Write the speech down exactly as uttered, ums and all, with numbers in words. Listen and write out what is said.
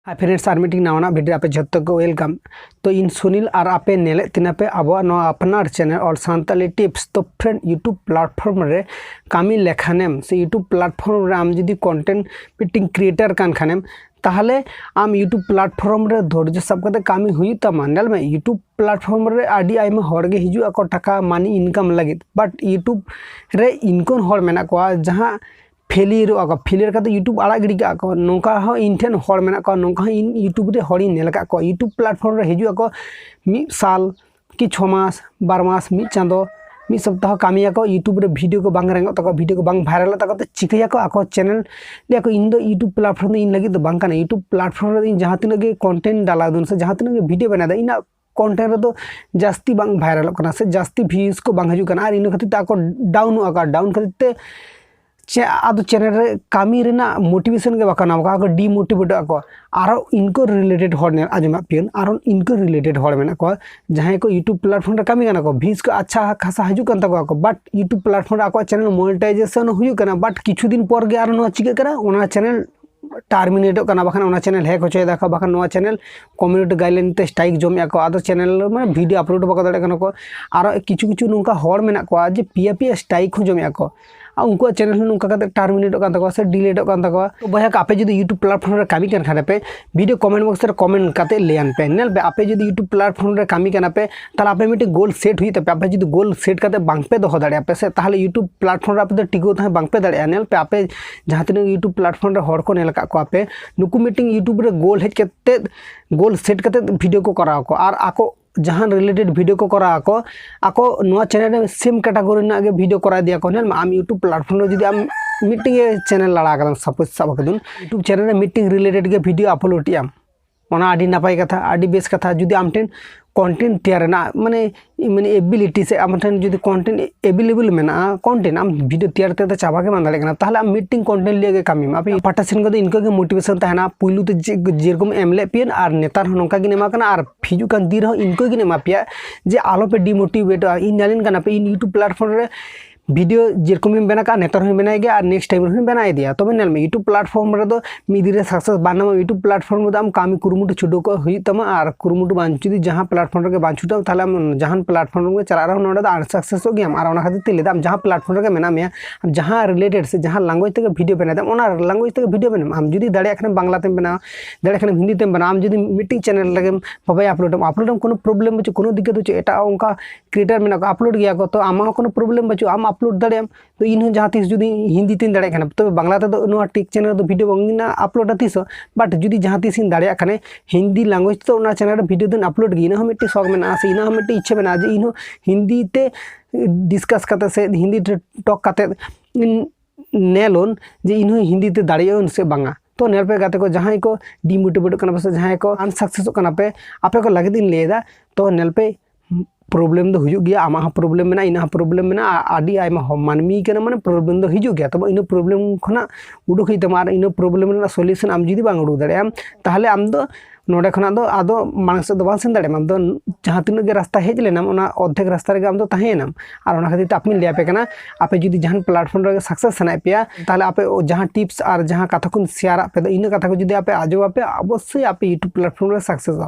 Hi friends, ᱟᱨ ᱢᱤᱫᱴᱤᱡ ᱱᱟᱣᱟᱱᱟᱜ video ᱨᱮ ᱟᱯᱮ ᱡᱷᱚᱛᱚ ᱠᱚ welcome᱾ ᱛᱚ ᱤᱧ ᱥᱩᱱᱤᱞ ᱟᱨ ᱟᱯᱮ ᱧᱮᱞᱮᱫ ᱛᱤᱧᱟᱹ ᱯᱮ ᱟᱵᱚᱣᱟᱜ ᱱᱚᱣᱟ ᱟᱯᱱᱟᱨ channel All Santali Tips᱾ ᱛᱚ friend, YouTube platform ᱨᱮ ᱠᱟᱹᱢᱤ ᱞᱮᱠᱷᱟᱱᱮᱢ ᱥᱮ YouTube platform ᱨᱮ ᱟᱢ ᱡᱩᱫᱤ content ᱢᱤᱫᱴᱤᱡ creator ᱠᱟᱱ ᱠᱷᱟᱱᱮᱢ, ᱛᱟᱦᱚᱞᱮ ᱟᱢ YouTube platform ᱨᱮ ᱫᱷᱳᱨᱡᱚ ᱥᱟᱵ ᱠᱟᱛᱮ ᱠᱟᱹᱢᱤ ᱦᱩᱭᱩᱜ ᱛᱟᱢᱟ᱾ ᱧᱮᱞ ᱢᱮ, YouTube platform ᱨᱮ ᱟᱹᱰᱤ ᱟᱭᱢᱟ ᱦᱚᱲ ᱜᱮ ᱦᱤᱡᱩᱜ ᱟᱠᱚ ᱴᱟᱠᱟ money income ᱞᱟᱹᱜᱤᱫ, but YouTube ᱨᱮ ᱤᱱᱠᱚᱱ ᱦᱚᱲ ᱢᱮᱱᱟᱜ ᱠᱚᱣᱟ ᱡᱟᱦᱟᱸ ᱯᱷᱮᱞᱤᱭᱟᱨᱚᱜᱼᱟ ᱠᱚ, ᱯᱷᱮᱞᱤᱭᱟᱨ ᱠᱟᱛᱮ YouTube ᱟᱲᱟᱜ ᱜᱤᱰᱤ ᱠᱟᱜᱼᱟ ᱠᱚ᱾ ᱱᱚᱝᱠᱟ ᱦᱚᱸ ᱤᱧ ᱴᱷᱮᱱ ᱦᱚᱲ ᱢᱮᱱᱟᱜ ᱠᱚᱣᱟ, ᱱᱚᱝᱠᱟ ᱦᱚᱸ ᱤᱧ YouTube ᱨᱮ ᱦᱚᱲᱤᱧ ᱧᱮᱞ ᱟᱠᱟᱫ ᱠᱚᱣᱟ᱾ YouTube platform ᱨᱮ ᱦᱤᱡᱩᱜ ᱟᱠᱚ ᱢᱤᱫ ᱥᱟᱞ ᱠᱤ ᱪᱷᱚ ᱢᱟᱥ, ᱵᱟᱨ ᱢᱟᱥ, ᱢᱤᱫ ᱪᱟᱸᱫᱚ, ᱢᱤᱫ ᱥᱚᱯᱛᱟᱦᱚ ᱠᱟᱹᱢᱤᱭᱟᱠᱚ, YouTube ᱨᱮ video ᱠᱚ ᱵᱟᱝ ᱨᱮᱝᱚᱜ ᱛᱟᱠᱚᱣᱟ, video ᱠᱚ ᱵᱟᱝ ᱵᱷᱟᱭᱨᱟᱞᱚᱜ ᱛᱟᱠᱚᱣᱟ᱾ ᱛᱚ ᱪᱤᱠᱟᱹᱭᱟᱠᱚ? ᱟᱠᱚ channel ᱞᱟᱹᱭᱟᱠᱚ, "ᱤᱧ ᱫᱚ YouTube platform ᱫᱚ ᱤᱧ ᱞᱟᱹᱜᱤᱫ ᱫᱚ ᱵᱟᱝ ᱠᱟᱱᱟ, YouTube platform ᱨᱮ ᱤᱧ ᱡᱟᱦᱟᱸ ᱛᱤᱱᱟᱹᱜ ᱜᱮ content ᱰᱟᱞᱟᱣ ᱫᱟᱹᱧ ᱥᱮ ᱡᱟᱦᱟᱸ ᱛᱤᱱᱟᱹᱜ ᱜᱮ video ᱵᱮᱱᱟᱣ ᱫᱟ, ᱤᱧᱟᱹᱜ content ᱨᱮᱫᱚ ᱡᱟᱹᱥᱛᱤ ᱵᱟᱝ ᱵᱷᱟᱭᱨᱟᱞᱚᱜ ᱠᱟᱱᱟ ᱥᱮ ᱡᱟᱹᱥᱛᱤ views ᱠᱚ ᱵᱟᱝ ᱦᱤᱡᱩᱜ ᱠᱟᱱᱟ", ᱟᱨ ᱤᱱᱟᱹ ᱠᱷᱟᱹᱛᱤᱨ ᱛᱮ ᱟᱠᱚ ᱰᱟᱣᱩᱱᱚᱜᱼᱟ ᱠᱚ, ᱟᱨ ᱰᱟᱣᱩᱱ ᱠᱷᱟᱹᱛᱤᱨ ᱛᱮ ᱪᱮ ᱟᱫᱚ channel ᱨᱮ ᱠᱟᱹᱢᱤ ᱨᱮᱱᱟᱜ motivation ᱜᱮ ᱵᱟᱠᱚ ᱧᱟᱢ ᱠᱚᱣᱟ, ᱟᱠᱚ demotivate ᱟᱠᱚ᱾ ᱟᱨᱚ ᱤᱱᱠᱚ related ᱦᱚᱲ ᱧᱮᱞ ᱟᱸᱡᱚᱢᱟᱜ ᱯᱮᱭᱟᱹᱧ, ᱟᱨᱚ ᱤᱱᱠᱚ related ᱦᱚᱲ ᱢᱮᱱᱟᱜ ᱠᱚᱣᱟ ᱡᱟᱦᱟᱸᱭ ᱠᱚ YouTube platform ᱨᱮ ᱠᱟᱹᱢᱤ ᱠᱟᱱᱟ ᱠᱚ, views ᱠᱚ ᱟᱪᱪᱷᱟ ᱠᱷᱟᱥᱟ ᱦᱤᱡᱩᱜ ᱠᱟᱱ ᱛᱟᱠᱚᱣᱟ ᱠᱚ, but YouTube platform ᱨᱮ ᱟᱠᱚᱣᱟᱜ channel monetization ᱦᱩᱭᱩᱜ ᱠᱟᱱᱟ, but ᱠᱤᱪᱷᱩ ᱫᱤᱱ ᱯᱚᱨ ᱜᱮ ᱟᱨᱚ ᱱᱚᱣᱟ ᱪᱤᱠᱟᱹᱜ ᱠᱟᱱᱟ, ᱚᱱᱟ channel terminate ᱚᱜ ᱠᱟᱱᱟ, ᱵᱟᱠᱷᱟᱱ ᱚᱱᱟ channel hack ᱦᱚᱪᱚᱭᱮᱫᱟ ᱠᱚ, ᱵᱟᱠᱷᱟᱱ ᱱᱚᱣᱟ channel copyright guideline ᱛᱮ strike ᱡᱚᱢᱮᱫᱼᱟ ᱠᱚ᱾ ᱟᱫᱚ channel ᱢᱟᱱᱮ video upload ᱵᱟᱠᱚ ᱫᱟᱲᱮᱭᱟᱜ ᱠᱟᱱᱟ ᱠᱚ᱾ ᱟᱨᱚ ᱠᱤᱪᱷᱩ ᱠᱤᱪᱷᱩ ᱱᱚᱝᱠᱟ ᱦᱚᱲ ᱢᱮᱱᱟᱜ ᱠᱚᱣᱟ ᱡᱮ ᱯᱮᱭᱟ ᱯᱮᱭᱟ strike ᱦᱚᱸ ᱡᱚᱢᱮᱫᱼᱟ ᱠᱚ, ᱟᱨ ᱩᱱᱠᱩᱣᱟᱜ channel ᱦᱚᱸ ᱱᱚᱝᱠᱟ ᱠᱟᱛᱮ terminate ᱚᱜ ᱠᱟᱱ ᱛᱟᱠᱚᱣᱟ ᱥᱮ delete ᱚᱜ ᱠᱟᱱ ᱛᱟᱠᱚᱣᱟ᱾ ᱛᱚ ᱵᱚᱭᱦᱟ ᱠᱚ, ᱟᱯᱮ ᱡᱩᱫᱤ YouTube platform ᱨᱮ ᱠᱟᱹᱢᱤ ᱠᱟᱱ ᱠᱷᱟᱱ ᱯᱮ, video comment box ᱨᱮ comment ᱠᱟᱛᱮ ᱞᱟᱹᱭᱟᱱ ᱯᱮ᱾ ᱧᱮᱞ ᱯᱮ, ᱟᱯᱮ ᱡᱩᱫᱤ YouTube platform ᱨᱮ ᱠᱟᱹᱢᱤ ᱠᱟᱱᱟ ᱯᱮ, ᱛᱟᱦᱚᱞᱮ ᱟᱯᱮ ᱢᱤᱫᱴᱮᱱ goal set ᱦᱩᱭᱩᱜ ᱛᱟᱯᱮ᱾ ᱟᱯᱮ ᱡᱩᱫᱤ goal set ᱠᱟᱛᱮ ᱵᱟᱝ ᱯᱮ ᱫᱚᱦᱚ ᱫᱟᱲᱮᱭᱟᱜᱼᱟ ᱯᱮ ᱥᱮ, ᱛᱟᱦᱚᱞᱮ YouTube platform ᱨᱮ ᱟᱯᱮ ᱫᱚ ᱴᱤᱠᱟᱹᱣ ᱛᱟᱦᱮᱸ ᱵᱟᱝ ᱯᱮ ᱫᱟᱲᱮᱭᱟᱜᱼᱟ᱾ ᱧᱮᱞ ᱯᱮ, ᱟᱯᱮ ᱡᱟᱦᱟᱸ ᱛᱤᱱᱟᱹᱜ YouTube platform ᱨᱮ ᱦᱚᱲ ᱠᱚ ᱧᱮᱞ ᱟᱠᱟᱫ ᱠᱚᱣᱟ ᱯᱮ, ᱱᱩᱠᱩ ᱢᱤᱫᱴᱮᱱ YouTube ᱨᱮ goal ᱦᱮᱡ ᱠᱟᱛᱮ, goal set ᱠᱟᱛᱮ video ᱠᱚ ᱠᱚᱨᱟᱣ ᱟᱠᱚ, ᱟᱨ ᱟᱠᱚ ᱡᱟᱦᱟᱸ related video ᱠᱚ ᱠᱚᱨᱟᱣ ᱟᱠᱚ, ᱟᱠᱚ ᱱᱚᱣᱟ channel ᱨᱮ same category ᱨᱮᱱᱟᱜ ᱜᱮ video ᱠᱚᱨᱟᱣ ᱤᱫᱤᱭᱟᱠᱚ᱾ ᱧᱮᱞ ᱢᱮ, ᱟᱢ YouTube platform ᱨᱮ ᱡᱩᱫᱤ ᱟᱢ ᱢᱤᱫᱴᱮᱱ ᱜᱮ channel ᱞᱟᱲᱟ ᱠᱟᱫᱟᱢ, suppose ᱥᱟᱵ ᱠᱟᱹᱫᱟᱹᱧ, YouTube channel ᱨᱮ ᱢᱤᱫᱴᱮᱱ related ᱜᱮ video upload ᱮᱫ ᱟᱢ, ᱚᱱᱟ ᱟᱹᱰᱤ ᱱᱟᱯᱟᱭ ᱠᱟᱛᱷᱟ, ᱟᱹᱰᱤ ᱵᱮᱥ ᱠᱟᱛᱷᱟ᱾ ᱡᱩᱫᱤ ᱟᱢ ᱴᱷᱮᱱ content ᱛᱮᱭᱟᱨ ᱨᱮᱱᱟᱜ ᱢᱟᱱᱮ, ᱢᱟᱱᱮ ability ᱥᱮ ᱟᱢ ᱴᱷᱮᱱ ᱡᱩᱫᱤ content available ᱢᱮᱱᱟᱜᱼᱟ, content ᱟᱢ video ᱛᱮᱭᱟᱨ ᱛᱮᱫᱚ ᱪᱟᱵᱟ ᱜᱮ ᱵᱟᱝ ᱫᱟᱲᱮᱭᱟᱜ ᱠᱟᱱᱟ, ᱛᱟᱦᱚᱞᱮ ᱟᱢ ᱢᱤᱫᱴᱮᱱ content ᱞᱤᱭᱟᱹ ᱜᱮ ᱠᱟᱹᱢᱤ ᱢᱮ᱾ ᱟᱯᱮ ᱯᱟᱦᱴᱟ ᱥᱮᱱ ᱠᱷᱚᱱ ᱫᱚ ᱤᱱᱠᱟᱹ ᱜᱮ motivation ᱛᱟᱦᱮᱱᱟ᱾ ᱯᱩᱭᱞᱩ ᱛᱮ ᱡᱮ-, ᱡᱮᱨᱚᱠᱚᱢ ᱮᱢ ᱞᱮᱫ ᱯᱮᱭᱟ ᱟᱨ ᱱᱮᱛᱟᱨ ᱦᱚᱸ ᱱᱚᱝᱠᱟ ᱜᱮ ᱮᱢᱟ ᱠᱟᱱᱟ, ᱟᱨ ᱦᱤᱡᱩᱜ ᱠᱟᱱ ᱫᱤᱱ ᱨᱮᱦᱚᱸ ᱤᱱᱠᱟᱹ ᱜᱮ ᱮᱢᱟ ᱯᱮᱭᱟ ᱡᱮ ᱟᱞᱚ ᱯᱮ demotivate ᱚᱜᱼᱟ᱾ ᱤᱧ ᱧᱮᱞᱮᱱ ᱠᱟᱱᱟ ᱯᱮ, ᱤᱧ YouTube platform ᱨᱮ ᱵᱷᱤᱰᱤᱭᱳ ᱡᱮᱨᱚᱠᱚᱢ ᱤᱧ ᱵᱮᱱᱟᱣ ᱠᱟᱜᱼᱟ, ᱱᱮᱛᱟᱨ ᱦᱚᱸᱧ ᱵᱮᱱᱟᱣ ᱜᱮᱭᱟ ᱟᱨ ᱱᱮᱠᱥᱴ ᱴᱟᱭᱤᱢ ᱨᱮᱦᱚᱸᱧ ᱵᱮᱱᱟᱣ ᱤᱫᱤᱭᱟ᱾ ᱛᱚᱵᱮ ᱧᱮᱞ ᱢᱮ, YouTube ᱯᱞᱟᱴᱯᱷᱚᱨᱢ ᱨᱮᱫᱚ ᱢᱤᱫ ᱫᱤᱱ ᱨᱮ ᱥᱟᱠᱥᱮᱥ ᱵᱟᱝ ᱧᱟᱢᱚᱜᱼᱟ᱾ YouTube ᱯᱞᱟᱴᱯᱷᱚᱨᱢ ᱨᱮᱫᱚ ᱟᱢ ᱠᱟᱹᱢᱤ ᱠᱩᱨᱩᱢᱩᱴᱩ ᱪᱷᱩᱴᱟᱹᱣ ᱠᱚᱜ ᱦᱩᱭᱩᱜ ᱛᱟᱢᱟ ᱟᱨ ᱠᱩᱨᱩᱢᱩᱴᱩ ᱵᱟᱝ, ᱡᱩᱫᱤ ᱡᱟᱦᱟᱸ ᱯᱞᱟᱴᱯᱷᱚᱨᱢ ᱨᱮᱜᱮ ᱵᱟᱝ ᱪᱷᱩᱴᱟᱹᱣ, ᱛᱟᱦᱚᱞᱮ ᱟᱢ ᱡᱟᱦᱟᱱ ᱯᱞᱟᱴᱯᱷᱚᱨᱢ ᱨᱮᱜᱮ ᱪᱟᱞᱟᱜ ᱨᱮᱦᱚᱸ ᱱᱚᱰᱮ ᱫᱚ ᱟᱱᱥᱟᱠᱥᱮᱥᱚᱜ ᱜᱮᱭᱟᱢ᱾ ᱟᱨ ᱚᱱᱟ ᱠᱷᱟᱹᱛᱤᱨ ᱛᱮ ᱞᱟᱹᱭ ᱫᱟ, ᱟᱢ ᱡᱟᱦᱟᱸ ᱯᱞᱟᱴᱯᱷᱚᱨᱢ ᱨᱮᱜᱮ ᱢᱮᱱᱟᱜ ᱢᱮᱭᱟ, ᱟᱢ ᱡᱟᱦᱟᱸ ᱨᱤᱞᱮᱴᱮᱰ ᱥᱮ ᱡᱟᱦᱟᱸ ᱞᱟᱝᱜᱩᱭᱮᱡᱽ ᱛᱮᱜᱮ ᱵᱷᱤᱰᱤᱭᱳ ᱵᱮᱱᱟᱣ ᱫᱟᱢ, ᱚᱱᱟ ᱞᱟᱝᱜᱩᱭᱮᱡᱽ ᱛᱮᱜᱮ ᱵᱷᱤᱰᱤᱭᱳ ᱵᱮᱱᱟᱣ ᱢᱮ᱾ ᱟᱢ ᱡᱩᱫᱤ ᱫᱟᱲᱮᱭᱟᱜ ᱠᱷᱟᱱᱮᱢ ᱵᱟᱝᱞᱟ ᱛᱮᱢ ᱵᱮᱱᱟᱣᱟ, ᱫᱟᱲᱮᱭᱟᱜ ᱠᱷᱟᱱᱮᱢ ᱦᱤᱱᱫᱤ ᱛᱮᱢ ᱵᱮᱱᱟᱣᱟ, ᱟᱢ ᱡᱩᱫᱤ ᱢᱤᱫᱴᱤᱡ ᱪᱮᱱᱮᱞ ᱨᱮᱜᱮᱢ ᱵᱟᱵᱟᱭ ᱟᱯᱞᱳᱰ ᱟᱢ, ᱟᱯᱞᱳᱰ ᱟᱢ, ᱠᱳᱱᱳ ᱯᱨᱚᱵᱞᱮᱢ ᱵᱟᱹᱪᱩᱜ, ᱠᱳᱱᱳ ᱫᱤᱠᱠᱟᱛ ᱵᱟᱹᱪᱩᱜ, ᱮᱴᱟᱜ ᱚᱱᱠᱟ ᱠᱨᱤᱭᱮᱴᱟᱨ ᱢᱮᱱᱟᱜ ᱠᱚᱣᱟ, ᱟᱯᱞᱳᱰ ᱜᱮᱭᱟ ᱠᱚ, ᱛᱚ ᱟᱢᱟᱜ ᱦᱚᱸ ᱠᱳᱱᱳ ᱯᱨᱚᱵᱞᱮᱢ ᱵᱟᱹᱪᱩᱜ, ᱟᱢ ᱟᱯᱞᱳᱰ ᱫᱟᱲᱮᱭᱟᱜ ᱟᱢ᱾ ᱛᱚ ᱤᱧ ᱦᱚᱸ ᱡᱟᱦᱟᱸ ᱛᱤᱥ ᱡᱩᱫᱤ ᱦᱤᱱᱫᱤ ᱛᱤᱧ ᱫᱟᱲᱮᱭᱟᱜ ᱠᱷᱟᱱ, ᱛᱚᱵᱮ ᱵᱟᱝᱞᱟ ᱛᱮᱫᱚ ᱱᱚᱣᱟ ᱴᱮᱠ ᱪᱮᱱᱮᱞ ᱨᱮᱫᱚ ᱵᱷᱤᱰᱤᱭᱳ ᱵᱟᱝ ᱤᱧ ᱟᱯᱞᱳᱰᱟ ᱛᱤᱥ ᱦᱚᱸ, ᱵᱟᱴ ᱡᱩᱫᱤ ᱡᱟᱦᱟᱸ ᱛᱤᱥ ᱤᱧ ᱫᱟᱲᱮᱭᱟᱜ ᱠᱷᱟᱱᱮ ᱦᱤᱱᱫᱤ ᱞᱟᱝᱜᱩᱭᱮᱡᱽ ᱛᱮᱫᱚ ᱚᱱᱟ ᱪᱮᱱᱮᱞ ᱨᱮ ᱵᱷᱤᱰᱤᱭᱳ ᱫᱚᱧ ᱟᱯᱞᱳᱰ ᱜᱮ᱾ ᱤᱧᱟᱹᱜ ᱦᱚᱸ ᱢᱤᱫᱴᱤᱡ ᱥᱚᱠ ᱢᱮᱱᱟᱜᱼᱟ ᱥᱮ ᱤᱧᱟᱹᱜ ᱦᱚᱸ ᱢᱤᱫᱴᱤᱡ ᱤᱪᱪᱷᱟᱹ ᱢᱮᱱᱟᱜᱼᱟ ᱡᱮ ᱤᱧ ᱦᱚᱸ ᱦᱤᱱᱫᱤ ᱛᱮ ᱰᱤᱥᱠᱟᱥ ᱠᱟᱛᱮ ᱥᱮ ᱦᱤᱱᱫᱤ ᱛᱮ ᱴᱚᱠ ᱠᱟᱛᱮ ᱤᱧ ᱧᱮᱞᱚᱱ ᱡᱮ ᱤᱧ ᱦᱚᱸ ᱦᱤᱱᱫᱤ ᱛᱮ ᱫᱟᱲᱮᱭᱟᱜ ᱟᱹᱧ ᱥᱮ ᱵᱟᱝᱟ᱾ ᱛᱚ ᱧᱮᱞ ᱯᱮ ᱜᱟᱛᱮ ᱠᱚ, ᱡᱟᱦᱟᱸᱭ ᱠᱚ ᱰᱤᱢᱳᱴᱤᱵᱷᱮᱴᱚᱜ ᱠᱟᱱᱟ ᱯᱮ ᱥᱮ ᱡᱟᱦᱟᱸᱭ ᱠᱚ ᱟᱱᱥᱟᱠᱥᱮᱥᱚᱜ ᱠᱟᱱᱟ ᱯᱮ, ᱟᱯᱮ ᱠᱚ ᱞᱟᱹᱜᱤᱫ ᱤᱧ ᱞᱟᱹᱭ ᱮᱫᱟ, ᱛᱚ ᱧᱮᱞ ᱯᱮ, ᱯᱨᱚᱵᱞᱮᱢ ᱫᱚ ᱦᱩᱭᱩᱜ ᱜᱮᱭᱟ, ᱟᱢᱟᱜ ᱦᱚᱸ ᱯᱨᱚᱵᱞᱮᱢ ᱢᱮᱱᱟᱜᱼᱟ, ᱤᱧᱟᱹᱜ ᱦᱚᱸ ᱯᱨᱚᱵᱞᱮᱢ ᱢᱮᱱᱟᱜᱼᱟ, ᱟ-, ᱟᱹᱰᱤ ᱟᱭᱢᱟ ᱦᱚᱲ ᱢᱟᱹᱱᱢᱤ ᱠᱟᱱᱟ, ᱢᱟᱱᱮ ᱯᱨᱚᱵᱞᱮᱢ ᱫᱚ ᱦᱤᱡᱩᱜ ᱜᱮᱭᱟ᱾ ᱛᱚᱵᱮ ᱤᱱᱟᱹ ᱯᱨᱚᱵᱞᱮᱢ ᱠᱷᱚᱱᱟᱜ ᱩᱰᱩᱠ ᱦᱩᱭᱩᱜ ᱛᱟᱢᱟ, ᱟᱨ ᱤᱱᱟᱹ ᱯᱨᱚᱵᱞᱮᱢ ᱨᱮᱱᱟᱜ ᱥᱚᱞᱤᱭᱩᱥᱚᱱ ᱟᱢ ᱡᱩᱫᱤ ᱵᱟᱝ ᱩᱰᱩᱠ ᱫᱟᱲᱮᱭᱟᱜ ᱟᱢ, ᱛᱟᱦᱚᱞᱮ ᱟᱢ ᱫᱚ ᱱᱚᱰᱮ ᱠᱷᱚᱱᱟᱜ ᱫᱚ ᱟᱫᱚ ᱢᱟᱲᱟᱝ ᱥᱮᱫ ᱫᱚ ᱵᱟᱝ ᱥᱮᱱ ᱫᱟᱲᱮᱭᱟᱜ ᱟᱢ᱾ ᱟᱢ ᱫᱚ ᱡᱟᱦᱟᱸ ᱛᱤᱱᱟᱹᱜ ᱜᱮ ᱨᱟᱥᱛᱟ ᱦᱮᱡ ᱞᱮᱱᱟᱢ, ᱚᱱᱟ ᱚᱨᱫᱷᱮᱠ ᱨᱟᱥᱛᱟ ᱨᱮᱜᱮ ᱟᱢ ᱫᱚ ᱛᱟᱦᱮᱸᱭᱮᱱᱟᱢ᱾ ᱟᱨ ᱚᱱᱟ ᱠᱷᱟᱹᱛᱤᱨ ᱛᱮ ᱟᱯᱮᱧ ᱞᱟᱹᱭ ᱟᱯᱮ ᱠᱟᱱᱟ, ᱟᱯᱮ ᱡᱩᱫᱤ ᱡᱟᱦᱟᱱ ᱯᱞᱟᱴᱯᱷᱚᱨᱢ ᱨᱮ ᱥᱟᱠᱥᱮᱥ ᱥᱟᱱᱟᱭᱮᱫ ᱯᱮᱭᱟ, ᱛᱟᱦᱚᱞᱮ ᱟᱯᱮ ᱡᱟᱦᱟᱸ ᱴᱤᱯᱥ ᱟᱨ ᱡᱟᱦᱟᱸ ᱠᱟᱛᱷᱟ ᱠᱚᱧ ᱥᱮᱭᱟᱨᱟᱜ ᱯᱮ ᱫᱚ, ᱤᱱᱟᱹ ᱠᱟᱛᱷᱟ ᱠᱚ ᱡᱩᱫᱤ ᱟᱯᱮ ᱟᱸᱡᱚᱢ ᱟᱯᱮ, ᱚᱵᱚᱥᱥᱳᱭ ᱟᱯᱮ YouTube ᱯᱞᱟᱴᱯᱷᱚᱨᱢ ᱨᱮ ᱥᱟᱠᱥᱮᱥ ᱟᱯᱮ᱾